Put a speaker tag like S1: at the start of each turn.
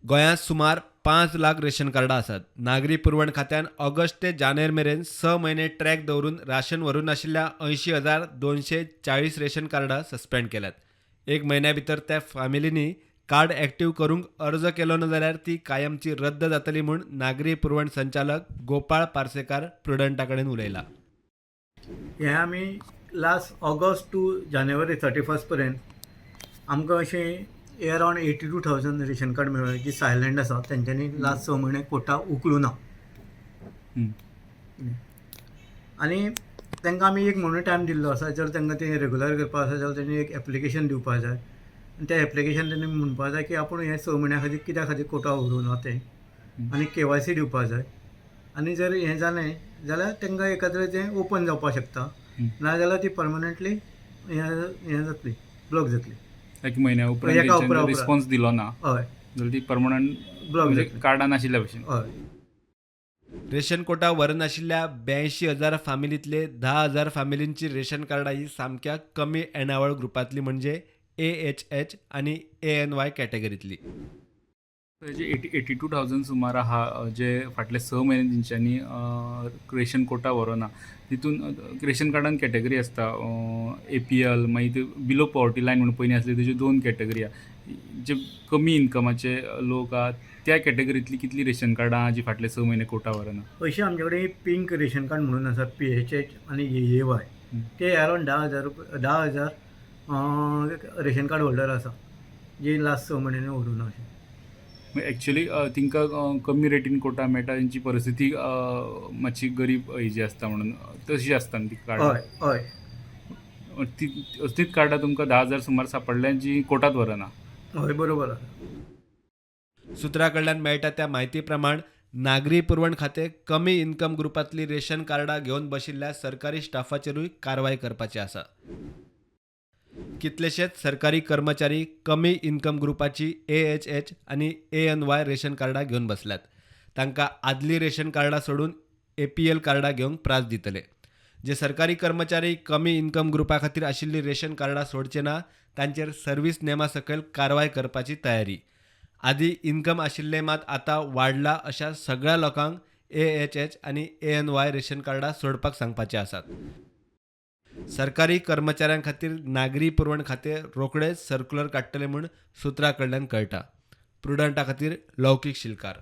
S1: गोंयांत सुमार 5 लाख रेशन कार्डां आसात. नागरी पुरवण खात्यान ऑगस्ट ते जानेर मेरेन 6 म्हयने ट्रॅक दवरून राशन व्हरूंक नाशिल्ल्या 80,240 रेशन कार्डां सस्पेंड केल्यात. एक म्हयन्या भितर त्या फामिलींनी कार्ड एक्टीव करूंक अर्ज केलो ना जाल्यार ती कायमची रद्द जातली म्हूण नागरी पुरवण संचालक गोपाळ पार्सेकार प्रुडंटा कडेन उलयला.
S2: हें आमी लास्ट ऑगस्ट टू जानेवारी 31 पर्यंत आमकां अशें अरावंड 82,000 रेशन कार्ड मेळ्ळें जी सायलंट आसा, तेंच्यांनी लास्ट 6 म्हयने कोटा उखलूं ना. आनी तांकां आमी एक म्हयनो टायम दिल्लो आसा. जर तांकां तें रेगुलर करपाक आसा जाल्यार तेणी एक एप्लिकेशन दिवपाक जाय आनी त्या एप्लिकेशन तेणी म्हणपाक जाय की आपूण हें 6 म्हयन्या खातीर कित्या खातीर कोटा व्हरूं ना तें, आनी केवायसी दिवपाक जाय. आनी जर हें जालें जाल्यार तांकां एकाद्रें तें ओपन जावपाक शकता, नाजाल्यार ती परमनंटली हें हें जातली, ब्लॉक जातली.
S3: एक म्हयन्या उपरांत
S2: एका
S3: तेंच्यांनी
S2: उपरांत.
S3: रिस्पॉन्स दिलो ना
S2: हय,
S3: जाल्यार ती परमनंट
S2: ब्लॉक
S3: म्हणजे
S2: जातली.
S3: कार्डां नाशिल्ल्या भशेन.
S2: हय.
S1: रेशन कोटा व्हरनाशिल्ल्या 82,000 फामिलींतले 10,000 फामिलींची रेशन कार्डां ही सामक्या कमी येणावळ ग्रुपांतली, म्हणजे AHH आनी ANY कॅटेगरींतली.
S3: जे 82,000 सुमार आहा जे फाटले 6 म्हयने तेंच्यांनी रेशन कोटा व्हरूना. तितून रेशन कार्डान कॅटेगरी आसता एपीएल, मागीर ते बिलो पॉवर्टी लायन म्हणून पयलीं आसली, तेज्यो 2 कॅटेगरी आहा. जे कमी इनकमाचे लोक आहा त्या कॅटेगरींतली कितली रेशन कार्डां आहा जी फाटले 6 म्हयने कोटा व्हरना?
S2: अशें आमचे कडेन पिंक रेशन कार्ड म्हणून आसा, PHH आनी AAY, ते अरावंड 10,000 रुपया, 10,000 रेशन कार्ड होल्डर आसा जी लास्ट 6 म्हयन्यांनी व्हरूं ना अशें.
S3: एक्चुली तिंकां कमी रेटीन कोटा मेळटा, तेंची परिस्थिती मातशी गरीब हेजी आसता म्हणून तशी आसता न्ही ती कार्डां.
S2: हय हय.
S3: ती असलीच कार्डां तुमकां 10,000 सुमार सांपडल्या जी कोटात व्हरना.
S2: हय, बरोबर आसा.
S1: सुत्रा कडल्यान मेळटा त्या म्हायती प्रमाण नागरी पुरवण खातें कमी इन्कम ग्रुपांतली रेशन कार्डां घेवन बशिल्ल्या सरकारी स्टाफाचेरूय कारवाय करपाची आसा. कितलेशेच सरकारी कर्मचारी कमी इन्कम ग्रुपाची AHH आनी ANY ration कार्डां घेवन बसल्यात. तांकां आदली रेशन कार्डां सोडून APL कार्डां घेवंक प्रास दितले. जे सरकारी कर्मचारी कमी इन्कम ग्रुपा खातीर आशिल्ली रेशन कार्डां सोडचे ना तांचेर सर्वीस नेमा सकयल कारवाय करपाची तयारी. आदी इन्कम आशिल्ले मात आतां वाडला अशा सगळ्या लोकांक AHH आनी ANY ration कार्डां सोडपाक सांगपाचे आसात. सरकारी कर्मचाऱ्यां खातीर नागरी पुरवण खातें रोखडेच सर्क्युलर काडटलें म्हूण सुत्रां कडल्यान कळटा. प्रुडंटा खातीर लौकीक शिलकार.